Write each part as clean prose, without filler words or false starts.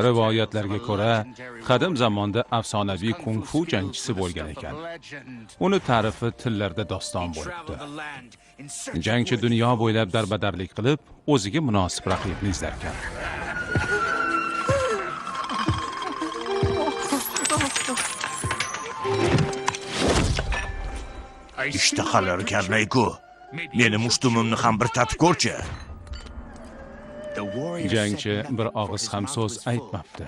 Rivoyatlarga ko'ra, qadim zamonda afsonaviy kung-fu jangchisi bo'lgan ekan. Uni ta'rifi tillarda doston bo'libdi. Jangchi dunyo bo'ylab darbadarlik qilib, o'ziga munosib raqibni izlarkan. Ishtahalari karnayku. Meni mushtumimni ham bir tatib ko'rchi. Jangchi bir og'iz ham so'z aytmabdi.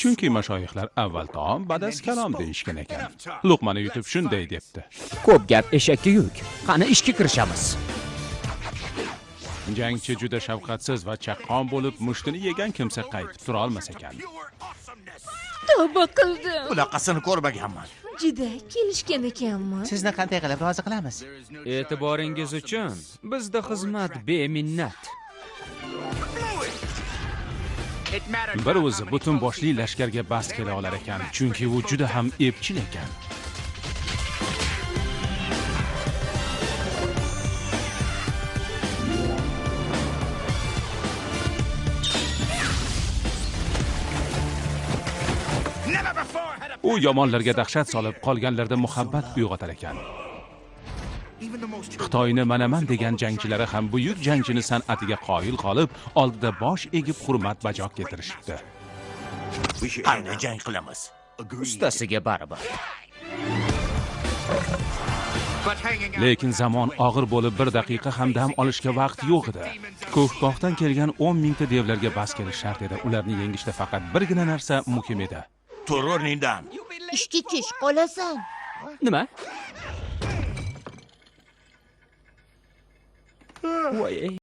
Chunki mashoyixlar avval taom, ba'das kalom deyishgan ekan. Luqmani yutib shunday debdi. Ko'p gap eshakka yuk. Qani ishga kirishamiz. Jangchi juda shafqatsiz va chaqqon bo'lib, mushtini yegan kimsa qaytib tura olmas ekan. Tavba qildim. Bunaqasini ko'rmaganman. Juda kelishgan ekanmi? Sizni qanday qilib rozi qilamiz? E'tiboringiz uchun bizda xizmat beminnat. Bir o'zi butun boshli lashkarga bas kela olar ekan, chunki u juda ham epchil ekan. U yomonlarga dahshat solib, qolganlarda muhabbat uyg'otar ekan. Xitoyni manaman degan jangchilari ham buyuk jangchini san'atiga qoyil qolib, oldida bosh egib hurmat bajo keltirishibdi. Qanday jang qilamiz? Ustasiga baribir. Lekin zamon og'ir bo'lib, bir daqiqa ham dam olishga vaqt yo'q edi. Ko'kgohdan kelgan 10 mingta devlarga bas kelish shart edi. Ularni yengishda faqat birgina narsa muhim edi. Tur o'rningdan. Ishga kech qolasan. Nima? Voy.